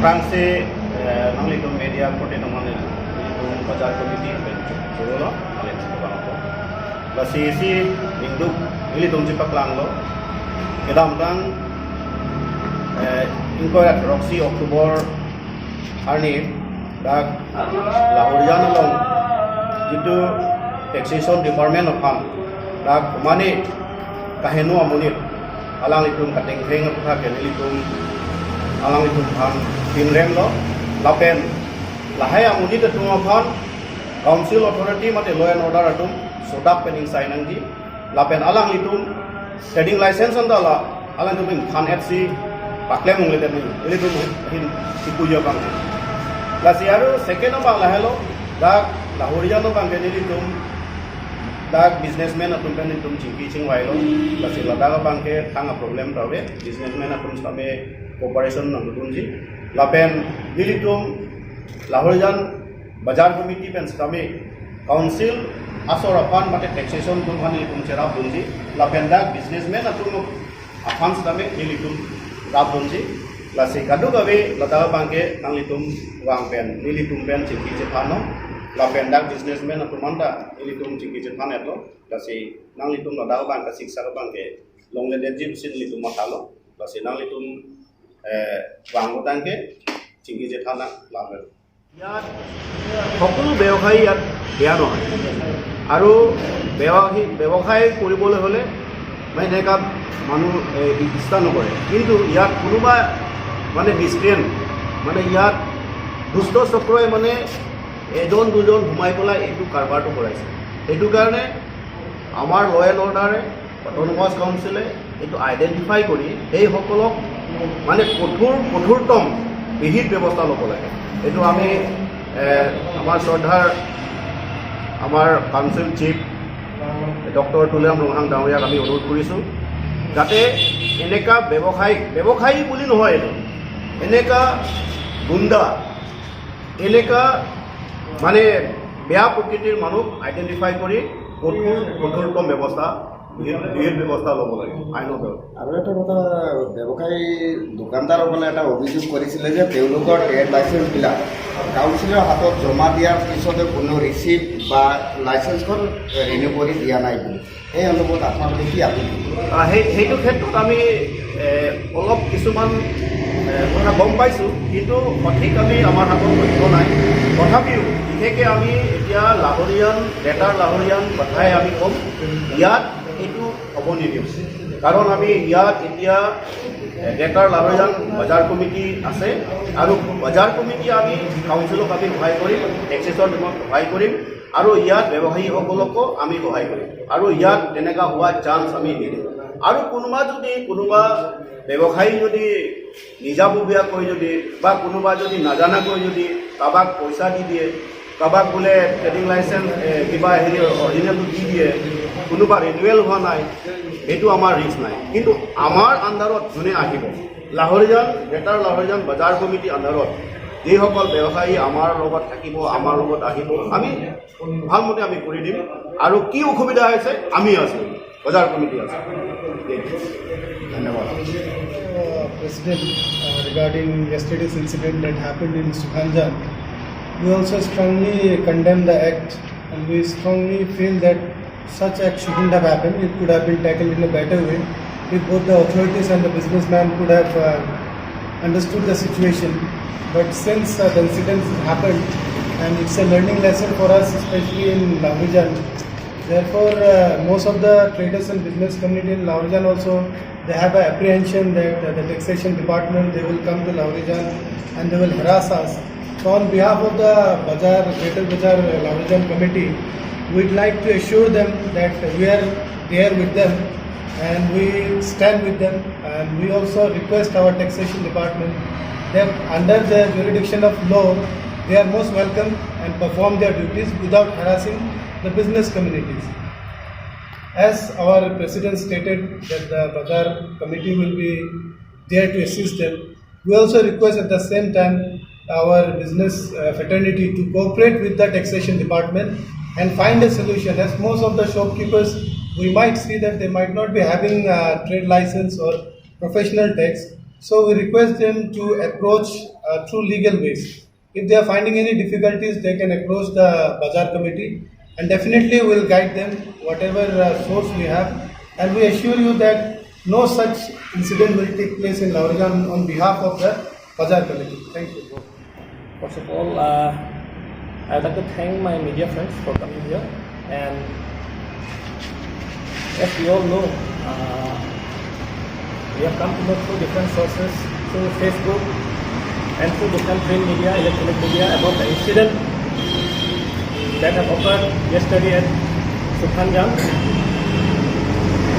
Patrangse nang litum media kote naman litum bazar committee pen churolo ale bang ko la si si ningduk litum chi paklang lo kedam tang inquiry roxy October arni dak Lahorijan long যিটো taxation department often dak kumani kahenu amunit alang litum kateng kheng apha ke litum alang litum phan tinrem lo lapen lahai amunit atum aphan council authority mate law and order atum sodak pening sainangji lapen alang litum trading license anda la alang tum phan fc paklem ong lete ni litum hin sikuya bang lasi aru second bang lahelo dak Lahorijan bang ke litum dak businessman atum pen tum chingki ching wai lo lasi lada bang ke thang a problem tawe businessman atum same cooperation nang dun ji lapen nilitum Lahorijan bazar committee pen same council asor apan mate taxation dun han litum chera dun ji lapen dak businessman atum afan same nilitum rap dun ji lasi kadu gawe lada bang ke nang litum wang pen nilitum pen chingki che phano lapen dak businessman atum anda nilitum chingki che phan etlo lasi nang litum lada bang ka siksa bang ke long le jim sin litum matalo lasi nang litum wang tangke chingki che thana lamen. ইয়াত সকলো ব্যৱসায়ী ইয়াত বেয়া নহয় আৰু ব্যৱসায় কৰিবলৈ হ'লে মানে এনেকুৱা মানুহ ইচ্ছা নকৰে, কিন্তু ইয়াত কোনোবা মানে মিছক্ৰিয়েণ্ট, মানে ইয়াত দুষ্ট চক্ৰই মানে এজন দুজন সোমাই পেলাই এইটো কাৰবাৰটো কৰাইছে। সেইটো কাৰণে আমাৰ ল এণ্ড অৰ্ডাৰে, অট'নমাছ কাউন্সিলে এইটো আইডেণ্টিফাই কৰি সেইসকলক মানে কঠোৰতম বিহিত ব্যৱস্থা ল'ব লাগে। এইটো আমি আমাৰ শ্ৰদ্ধাৰ আমাৰ council chief doctor Tuliram Ronghang ডাঙৰীয়াক আমি অনুৰোধ কৰিছোঁ, যাতে এনেকুৱা ব্যৱসায়িক, ব্যৱসায়ী বুলি নহয়, এইটো এনেকুৱা গুণ্ডা, এনেকুৱা মানে বেয়া প্ৰকৃতিৰ মানুহ আইডেণ্টিফাই কৰি কঠোৰতম ব্যৱস্থা, বিহিত ব্যৱস্থা ল'ব লাগে আইনৰ ব্যৱস্থা। আৰু এটা কথা, ব্যৱসায়ী দোকানদাৰসকলে এটা অভিযোগ কৰিছিলে যে তেওঁলোকৰ ট্ৰেড লাইচেঞ্চবিলাক কাউন্সিলৰ হাতত জমা দিয়াৰ পিছতে কোনো ৰিচিপ্ট বা লাইচেঞ্চখন ৰিনিউ কৰি দিয়া নাই বুলি। এই অনুভৱত আপোনালোকে কি আপত্তি? সেইটো ক্ষেত্ৰত আমি অলপ কিছুমান কথা গম পাইছোঁ, কিন্তু সঠিক আমি আমাৰ হাতত তথ্য নাই। তথাপিও বিশেষকৈ আমি এতিয়া লাহৰীয়ান, গ্ৰেটাৰ লাহৰীয়ান কথাই আমি ক'ম, ইয়াত এইটো হ'ব নিদিওঁ। কাৰণ আমি ইয়াত এতিয়া গ্ৰেটাৰ লাহৰীয়ান বজাৰ কমিটি আছে আৰু বজাৰ কমিটি আমি কাউন্সিলক আমি সহায় কৰিম, টেক্সেছৰ টিমক সহায় কৰিম আৰু ইয়াত ব্যৱসায়ীসকলকো আমি সহায় কৰিম আৰু ইয়াত তেনেকুৱা হোৱাৰ চান্স আমি নিদিওঁ। আৰু কোনোবা যদি, কোনোবা ব্যৱসায়ী যদি নিজাববীয়াকৈ যদি বা কোনোবা যদি নাজানাকৈ যদি কাৰোবাক পইচা দি দিয়ে, কাৰোবাক বোলে ট্ৰেডিং লাইচেঞ্চ কিবা হেৰি অৰিজিনেলটো দি দিয়ে, কোনোবা ৰিনিউৱেল হোৱা নাই, সেইটো আমাৰ ৰিস্ক নাই। কিন্তু আমাৰ আণ্ডাৰত যোনে আহিব, লাহৰীজান, গ্ৰেটাৰ লাহৰীজান বজাৰ কমিটিৰ আণ্ডাৰত যিসকল ব্যৱসায়ী আমাৰ লগত থাকিব, আমাৰ লগত আহিব, আমি ভালমতে আমি কৰি দিম। আৰু কি অসুবিধা হৈছে, আমি আছোঁ, বজাৰ কমিটি আছে। ধন্যবাদ। President, regarding yesterday's incident that happened in Sukhanjan, we also strongly condemn the act and we strongly feel that such act shouldn't have happened. It could have been tackled in a better way if both the authorities and the businessman could have understood the situation. But since the incident happened, and it's a learning lesson for us, especially in Lahorijan. Therefore, most of the traders and business community in Lahorijan also, they have an apprehension that the taxation department, they will come to Lahorijan and they will harass us. So, on behalf of the Bazaar, Greater Bazaar Lahorijan committee, we'd like to assure them that we are there with them and we stand with them, and we also request our taxation department that under the jurisdiction of law they are most welcome and perform their duties without harassing the business communities. As our president stated that the Bazaar committee will be there to assist them, we also request at the same time our business fraternity to cooperate with the taxation department and find a solution, as most of the shopkeepers, we might see that they might not be having a trade license or professional tax. So we request them to approach through legal ways. If they are finding any difficulties, they can approach the Bazaar committee, and definitely we'll guide them whatever source we have. And we assure you that no such incident will take place in Lahorijan on behalf of the Bazaar committee. Thank you. First of all, I'd like to thank my media friends for coming here. And as we all know, we have come to know through different sources, through Facebook and through different print media, electronic media, about the incident that have occurred yesterday at Sukhanjan,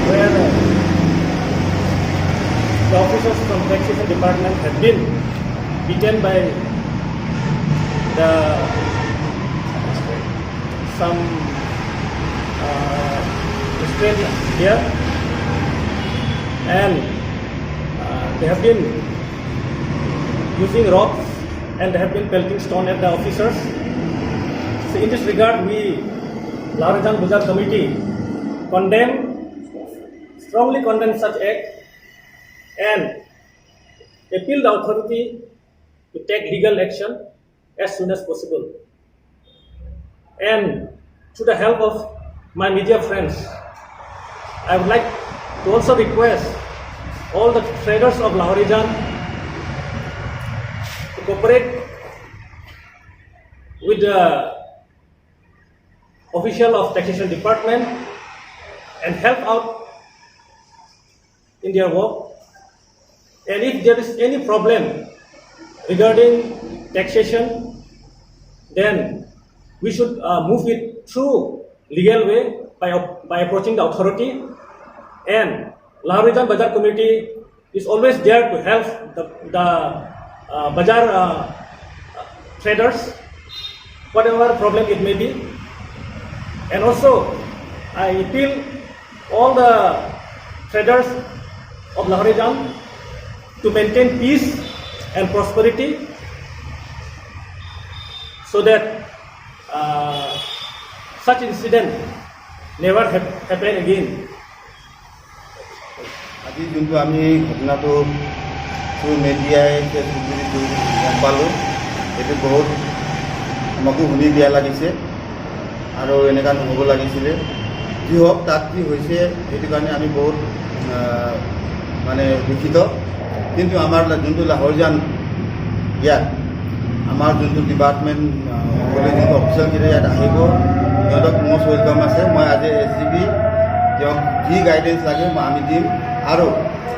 where the officers from taxation department have been beaten by the some restraint here, and they have been using rocks and they have been pelting stone at the officers. So in this regard, we, Lahorijan Bazaar Committee, strongly condemn such act and appeal the authority to take legal action as soon as possible. And through the help of my media friends, I would like to also request all the traders of Lahorijan to cooperate with the official of taxation department and help out in their work. And if there is any problem regarding taxation, then we should move it through legal way by approaching the authority. And Lahorijan Bazaar Committee is always there to help the bazaar traders, whatever problem it may be. And also, I appeal all the traders of Lahorijan to maintain peace and prosperity so that such incident never happen again. আজি যোনটো আমি ঘটনাটো through মিডিয়াই, Facebook যিটো গম পালোঁ, সেইটো বহুত আমাকো শুনি বেয়া লাগিছে আৰু এনেকুৱা নহ'ব লাগিছিলে। যি হওক, তাত কি হৈছে সেইটো কাৰণে আমি বহুত মানে দুখিত। কিন্তু আমাৰ যোনটো লাহৰজান ইয়াত আমাৰ যোনটো ডিপাৰ্টমেণ্ট গ'লে, যোনটো অফিচিয়েলকেইটা ইয়াত আহিব, সিহঁতক মষ্ট welcome আছে। মই আজি এছ জি পি, তেওঁক যি গাইডেঞ্চ লাগে মই আমি দিম। আৰু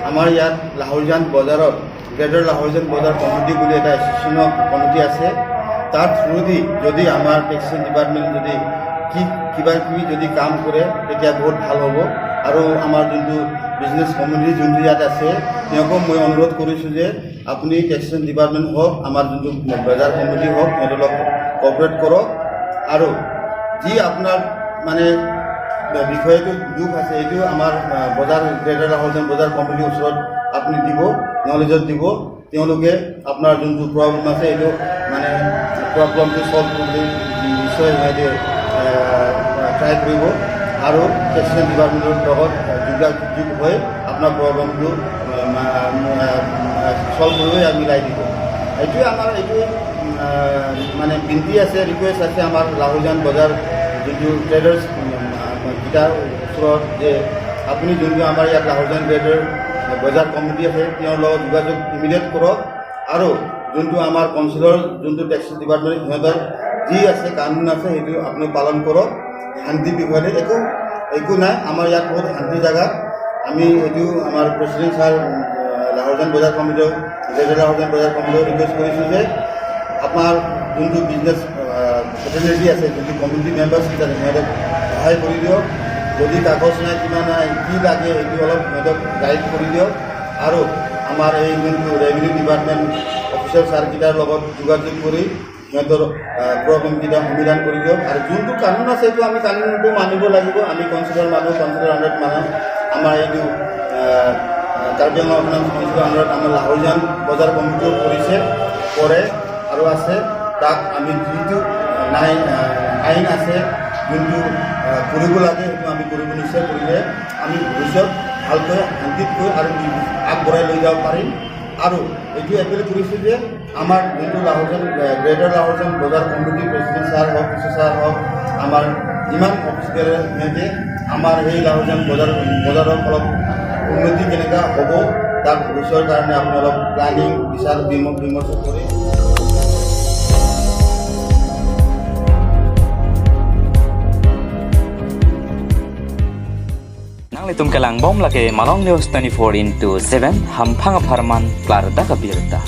আমাৰ ইয়াত লাহৰজান বজাৰত গ্ৰেটাৰ লাহৰজান বজাৰ কমিটি বুলি এটা এছ'চিয়েশ্যনৰ কমিটি আছে। তাৰ থ্ৰুদি যদি আমাৰ টেক্সেশ্যন ডিপাৰ্টমেণ্ট যদি কি কিবা কিবি যদি কাম কৰে, তেতিয়া বহুত ভাল হ'ব। আৰু আমাৰ যোনটো বিজনেছ কমিউনিটি যোনটো ইয়াত আছে, তেওঁকো মই অনুৰোধ কৰিছোঁ যে আপুনি টেক্সেশ্যন ডিপাৰ্টমেণ্ট হওক, আমাৰ যোনটো বজাৰ কমিটি হওক, সিহঁতৰ লগত কঅপাৰেট কৰক। আৰু যি আপোনাৰ মানে বিষয়টো দুখ আছে, এইটো আমাৰ বজাৰ গ্ৰেটাৰ লাহৰজান বজাৰ কমিটিৰ ওচৰত আপুনি দিব, নলেজত দিব। তেওঁলোকে আপোনাৰ যোনটো প্ৰব্লেম আছে, এইটো মানে প্ৰব্লেমটো ছল্ভ কৰিবলৈ নিশ্চয় সিহঁতে ট্ৰাই কৰিব আৰু টেক্সেশ্যন ডিপাৰ্টমেণ্টৰ লগত যোগাযোগ হৈ আপোনাৰ প্ৰব্লেমটো ছল্ভ কৰিব আৰু মিলাই দিব। এইটোৱে আমাৰ এইটোৱে মানে বিনতি আছে, ৰিকুৱেষ্ট আছে আমাৰ লাহৰজান বজাৰ যোনটো ট্ৰেডাৰ্ছ কেইটাৰ ওচৰত যে আপুনি যোনটো আমাৰ ইয়াত লাহৰজান গ্ৰেটাৰ বজাৰ কমিটি আছে, তেওঁৰ লগত যোগাযোগ ইমিডিয়েট কৰক। আৰু যোনটো আমাৰ কাউন্সিলৰ, যোনটো টেক্স ডিপাৰ্টমেণ্ট, সিহঁতৰ যি আছে কানুন আছে, সেইটো আপুনি পালন কৰক। শান্তি বিষয়তে একো একো নাই। আমাৰ ইয়াত বহুত শান্তি জেগা। আমি এইটো আমাৰ প্ৰেচিডেণ্ট ছাৰ, লাহৰজান বজাৰ কমিটিক, গ্ৰেটাৰ লাহৰজান বজাৰ কমিটিক ৰিকুৱেষ্ট কৰিছোঁ যে আপোনাৰ যোনটো বিজনেছ ফ্ৰেটাৰ্নিটি আছে, যোনটো কমিউনিটি মেম্বাৰ্ছ কেইটা আছে, সিহঁতক সহায় কৰি দিয়ক। যদি কাগজ নাই, কিবা নাই, কি লাগে, এইটো অলপ সিহঁতক গাইড কৰি দিয়ক। আৰু আমাৰ এই যোনটো ৰেভিনিউ ডিপাৰ্টমেণ্ট অফিচাৰ ছাৰকেইটাৰ লগত যোগাযোগ কৰি সিহঁতৰ প্ৰব্লেমকেইটা সমাধান কৰি দিয়ক। আৰু যোনটো কানুন আছে, সেইটো আমি কানুনটো মানিব লাগিব। আমি কাউন্সিলৰ মানুহ, কাউন্সিলৰ আণ্ডাৰত মানুহ, আমাৰ এইটো কাৰ্বি আংলং অট'নমাছ কাউন্সিলৰ আণ্ডাৰত আমাৰ লাহৰজান বজাৰ কমিটিও কৰিছে, কৰে আৰু আছে। তাক আমি যিটো নাই আইন আছে, যোনটো কৰিব লাগে, সেইটো আমি কৰিব নিশ্চয়। কৰিলে আমি ভৱিষ্যত ভালকৈ শান্তিতকৈ আৰু আগবঢ়াই লৈ যাব পাৰিম। আৰু এইটো এপিল কৰিছোঁ যে আমাৰ যোনটো লাহোৰজান, গ্ৰেটাৰ লাহোৰজান বজাৰ কমিটিৰ প্ৰেচিডেণ্ট ছাৰ হওক, পিছে ছাৰ হওক, আমাৰ যিমান অফিচিয়েল, সিহঁতে আমাৰ সেই লাহোৰজান বজাৰৰ অলপ উন্নতি কেনেকুৱা হ'ব, তাৰ ভৱিষ্যৰ কাৰণে আপুনি অলপ প্লানিং বিচাৰ বিমৰ্শ কৰে। Nang litum kalang bom lake Malong News 24 into 7 hampang pharman klar da kabirta.